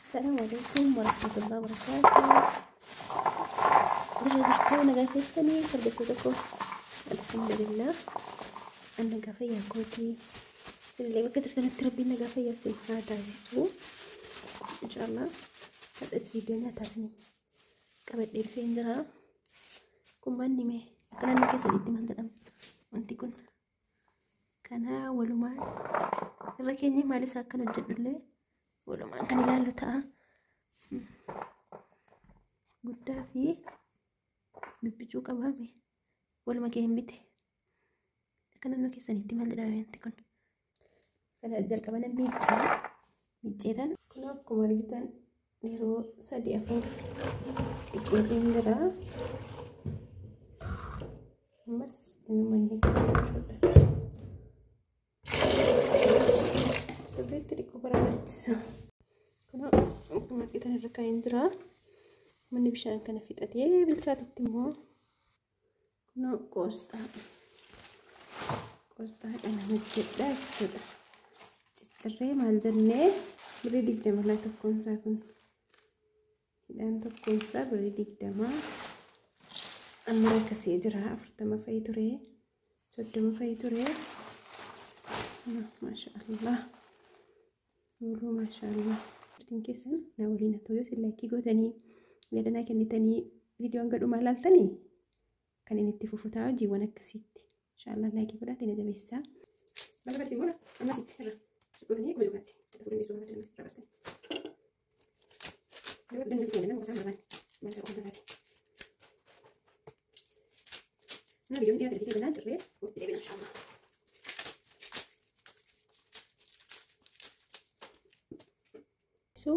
السلام عليكم ورحمة الله وبركاته. Jirtu nagaa keessanii hordoftoota, alhamdulillah, an nagaa fayyaa kootii. Isinillee bakka jirtanitti rabbiin nagaa fayyaa isin haa taasisu. Inshaallah har'as viidiyoo nyaataa isinii qabadhee dhufeen jira. Kun manni mee akka naannoo keessanitti maal jedhama wanti kun? Kana walumaan irra keenya maal isaa akkan hojjedhullee walumaan kan ilaallu ta'a. Guddaa fi bibbicuu qabaame waluma kee hin bite. Akka naannoo keessanitti maal jedhama wanti kun? Kana jalqaba nan miiccee miicceetan kun akkuma argitan yeroo 3 4 dhiqeetiin jira. Ammas inuma inni jechuudha. Sirriitti dhiquu barbaachisa. Kun akkuma argitan irra kaa'een jira. Manni bishaan kana fixatee bilchaatutti immoo kun qoosxaa. Qoosxaadhaan hojjedha jechuudha. Ciccirree maal jennee birrii 20 laa tokkoon isaa kun. Hidhaan tokkoon isaa birrii 20. Amma akkasii jira 40 fa'i ture. 30 fa'i ture. Maashaallah. Yeroo maashaallah. Turtiin keessan na waliin haa ta'u yoo isin laayikii gootanii yaada kennitanii viidiyoon gadhumaa ilaaltanii kan inni itti fufu ta'a hojiiwwan akkasiitti. Inshaallah laayikii godhaatii na jabeessaa. Maal barbaadde immoo ammas itti irra gootanii akkuma jiru kanatti. Itti fuudhanii suuraa barbaadde irraa baastanii. Yeroo dandeenye nama gosa barbaanne maal isa qofa barbaade. Nama viidiyoon dhiyaate dhiqee jennaan cirree walitti deebina inshaallah. So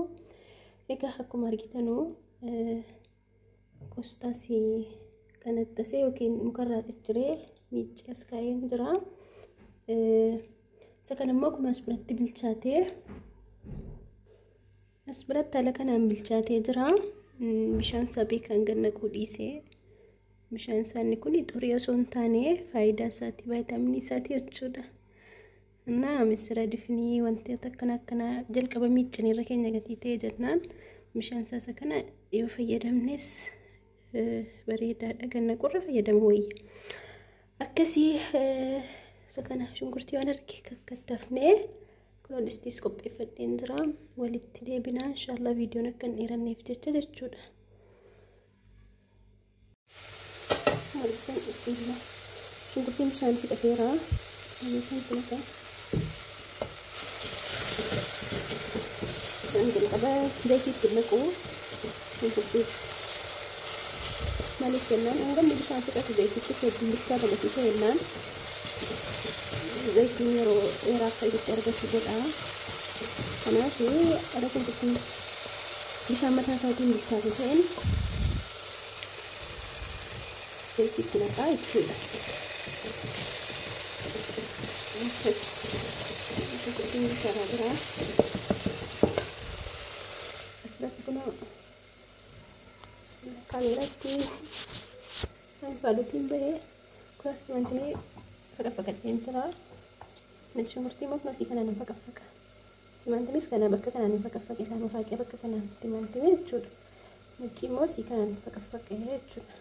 egaa akkuma argitanuu qoosxaas qanaxxasee yookiin mukarraa cicciree miiccee as kaa'een jira. Isa kana immoo kun as biratti bilchaatee as biratti haala kanaan bilchaatee jira. Bishaan saphii kan gad naquu dhiisee bishaan isaanii kun xurii osoo hin taane faayidaa isaati vaayitaaminii isaati jechuudha. እና misira difinii wantoota akkana akkanaa jalqaba miiccinirra keenya gatii ta'e jennaan bishaan isaa kana yoo fayyadamnes bareedaadha. Ganna qorra fayyadamu wayya. Akkasii isa kana shunkurtii waan arge kakkattafnee kun distiis qopheeffadheen jira. Walitti deebinaa inshaallah viidiyoon akka hin dheeranneef jecha jechuudha. Maalifan bismillah. Shunkurtiin bishaan fixateera. Kan kun jalqaba zayitiitti naqu shunkurtii. Maaliif jennaan hangamni bishaan fixatu zayitiitti hedduu bilchaata gatii ta'e jennaan zayitiin yeroo dheeraa akka ibitti argatu godha. Kanaaf ara shunkurtiin bishaan mataa isaatiin bilchaatu ta'een zayitiitti naqaa jechuudha. Shunkurtiin bilchaataa jira. Asirratti kun kaameeraatti faalutiin bahee kunas wanti faqaffaqadheen jira. Shunkurtii immoo kunuunsii kanaan hin faqaffaqa. Timaantimis kana bakka kanaan hin faqaffaqe lama faaqee bakka kanaan timaatimii jechuudha. Nacci immoo sii kanaan hin faqaffaqe jechuudha.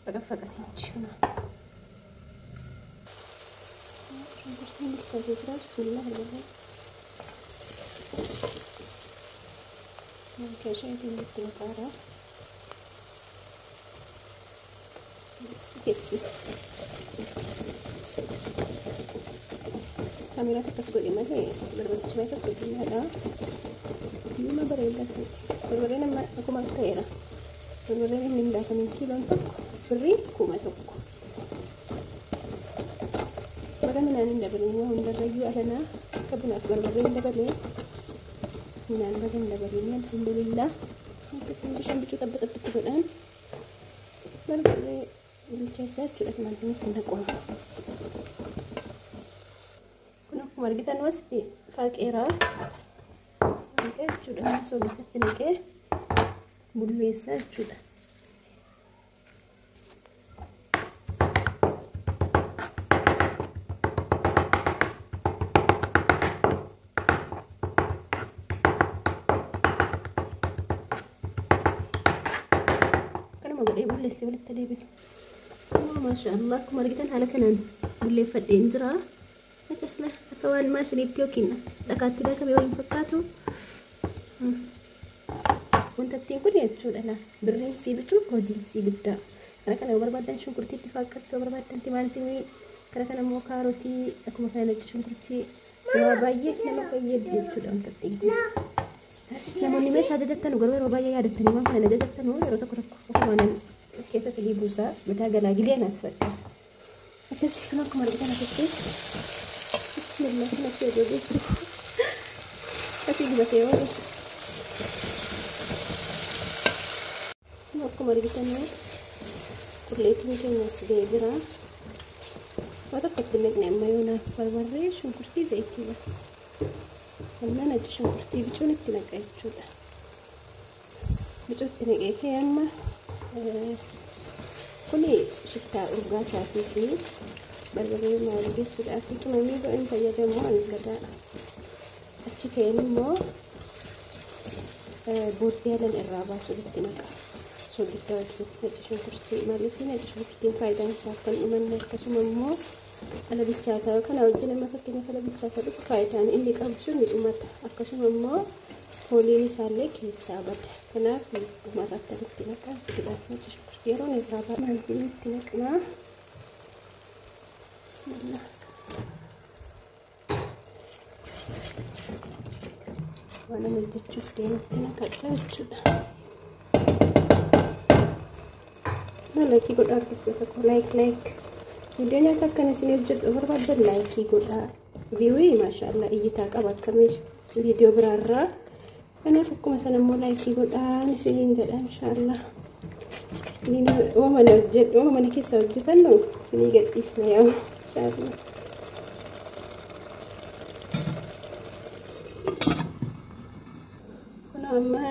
Faqaffaqa sichi kana. Shunkurtiin bilchaatee jira. Bismillah alhamdulillah. Keeshaa itti naqaara. Kaameeraa akkas godhe malee barbaachisummaa tokko xinnaadha. Nama bareedaa isaati. Barbareen amma akkuma ta'eera. Barbareen inni hin daakamiin kiiloon tokko birrii 1000. Baga midhaan hin dabalin waa hundarrayyuu alanaa akka bunaaf barbarree hin dabalee midhaan baga hin dabalin alhamdulillah. Akkasuma bishaan bicuu xabba xabbitti godhaan barbarree bilcheessaa jechuudha. Timaantimii kun naqu. Kun akkuma argitan wasti faaqeera. Naqee jechuudha. Soogidatti naqee bulleessaa jechuudha. Dhiifama godhee bulleessee walitti deebine. Maashaallah akkuma argitan haala kanaan bulleeffadheen jira. Akka waan maashiniitti yookiin dhakaatti daakame waliin fakkaatu. Wantattiin kun jechuudha birriin sii bituu hojiin sii guddaa. Karaa kana yoo barbaaddan shunkurtiitti faaqqattu yoo barbaaddan timaatimii karaa kana immoo kaarotii akkuma kana nacci shunkurtii waa baay'ee nama fayyadu jechuudha wantattiin kun. Namoonni meeshaa ajajattan garuu yeroo baay'ee yaadattanii waan kana ajajattan yeroo tokko tokko ofumaan keessa sadii buusaa mataa galaagilee naaf fadha. Akkasii kun akkuma argitan asitti bismillah kanatti yoo jabeessu asii gubatee yoo akkuma argitan qulleettiin keenya as ga'ee jira. Waa tokkotti naqne amma yoo naaf barbarree shunkurtii zayitii bas. Amma nacci shunkurtii bicuun itti naqa jechuudha. Bicuu itti naqee kee amma kuni shittaa urgaa isaatii fi barbarree maal geessuudhaaf qimamii godhan fayyadamu ani gadaadha. Achi ka'een immoo booddee alan irraa baasuun itti naqa. Soogiddaa wajjin nacci shunkurtii maaliif nacci shunkurtiin faayidaan isaa akka hin dhumanne akkasuma immoo ala bilchaataa kana wajjin amma fakkeenyaaf ala bilchaataa dhufu faayidaan inni qabu sun ni dhumata akkasuma immoo fooliin isaallee keessaa bada kanaaf dhumarratti itti naqa jechuudha. Nacci shunkurtii yeroon irraa baa'an itti naqnaa. Bismillah. Waan ani hojjechuuf deemutti naqadha jechuudha. Laayikii godhaa hordoftoota koo laayik laayik. Viidiyoo nyaata akkana isin hojjedhu barbaaddan laayikii godhaa. Viiwii maashaallah iyyitaa qaba akkamii viidiyoo biraarraa. Kanaaf akkuma sana immoo laayikii godhaan isiniin jedha inshaallah. Isiniin uumama hojjedhu uumama mana keessa hojjetannu isinii gadhiisna yaa inshaallah. Kun amma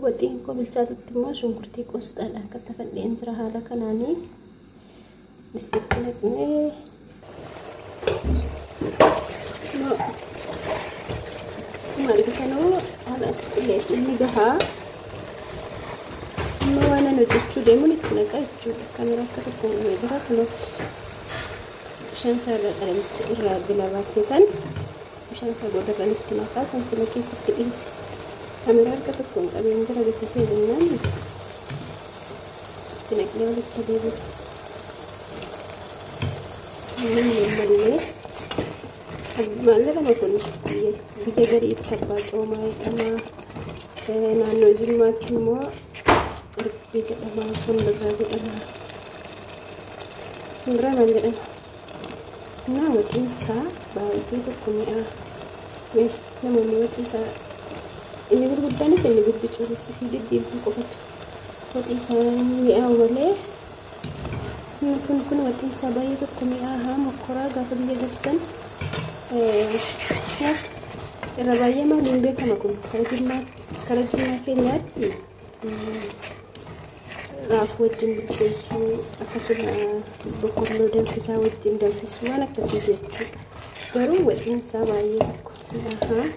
waxiin koo bilchaatutti immoo shunkurtii qosxaadhaan kattafadheen jira haala kanaanii distitti naqnee akkuma argitanuu haala as qulleessi inni gahaa. Amma waan ani hojjechuu deemuun itti naqa jechuudha. Kameraa akka tokko uumee jira kunoo bishaan isaa irraa qalamicha irraa bila baaseetan bishaan isaa boodarran itti naqaa sansila keessatti dhiise. Kameraa harka tokkoon qabeen jira bitatee jennaan itti naqnee walitti deebi'u. Namni ammallee maal jedhama kun biyya gariitti abbaa coomaa jedhama. Naannoo Jimmaatti immoo qorbii jedhama, simbirraa jedhama. Simbirraa maal jedhama? Naa waxiin isaa baay'ee tokko mi'aa. Namoonni waxii isaa inni gurguddaanis inni gurguddaanis isii diddiimtuu qofatu waxii isaa mi'aawu malee inni kun kun waxiin isaa baay'ee tokko mi'aahaa mokkoraa gaafa biyya galtan irra baay'ee maaliin beekama kun kara jimmaa keenyaatti raafuu wajjin bilcheessuu akkasuma boqqolloo danfisaa wajjin danfisuu waan akkasii jechuudha. Garuu waxiin isaa baay'ee tokko mi'aahaa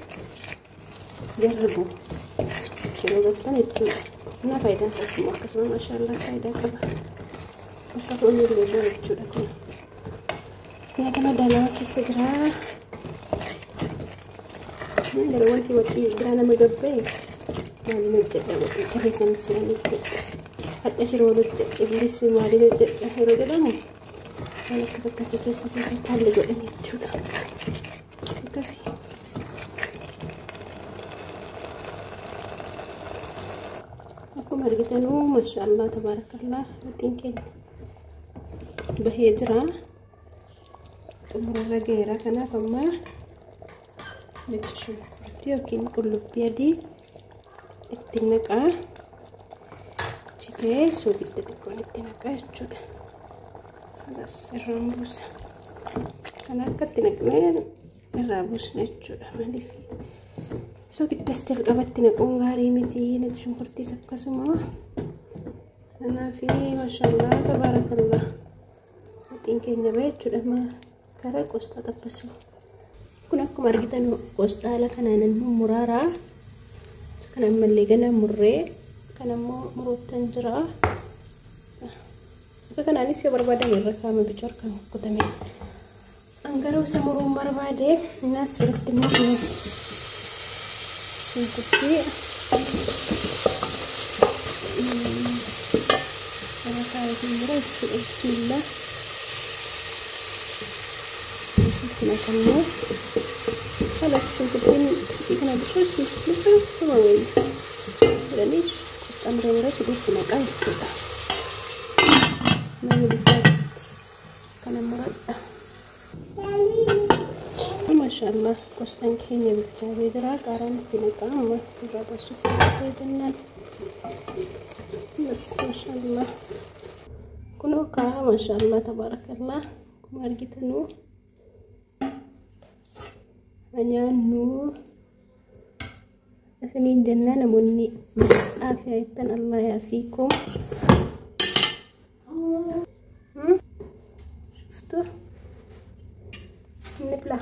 jarribu yeroo galtan jechuudha. Innaa faayidaan isaas immoo akkasuma maashaallah faayidaa qaba. Akka foonii illee jechuudha kun. Nyaata madaalawaa keessa jira. Garuu wanti waxii biraa nama gabba'e maaliin hojjedha waxii tarreessa misiraan hojjedha. Hadha shiroon hojjedha iblis maaliin hojjedha yeroo jedhamu waan akkas akkasii keessa keessatti haalli godhan jechuudha. Akkasii. Akkuma argitanuu maashaallah tabaarakallah waxiin keenya bahee jira. Xumurarra gaheera kanaaf amma nacci shunkurtii yookiin qullubbii adii itti naqaa. Achi ka'ee soogidda xiqqoon itti naqaa jechuudha. Bas irraan buusa. Kana akka itti naqnee irraa buusna jechuudha. Maaliif soogiddas jalqabatti naquun gaarii miti. Nacci shunkurtiis akkasuma. Kanaaf maashaallah tabaarakallah waxiin keenya bahe jechuudha. Karaa qosxaa xabbasu. Kun akkuma argitan qosxaa haala kanaan muraaraa. Kana ammallee gana murree Kan ammoo muruuttan jira. Akka kanaanis yoo barbaadan irra kaa'ame bicha harkaan kukkutame. An garuu isa muruun barbaade. Innaas biratti immoo shunkurtii irra kaa'eetiin jira jechuudha. Bismillah. Itti naqannee halas shunkurtiin kana bichoos wayii jedhanii qaxxaamuree muree fideetti naqaa jechuudha. Nama biddaatti kana muradha. Maashaallah, qostaan keenya bilchaatee jira. Qaaraan itti naqaa amma irraa basuuf filatee jennaan. Bas, maashaallah. Kunoo kaa, maashaallah, tabaarakallah. Akkuma argitanuu nyaannu isiniin jenna. Namoonni aafiyaa jettan, Allah yaafiikum. شفتوا نبلع.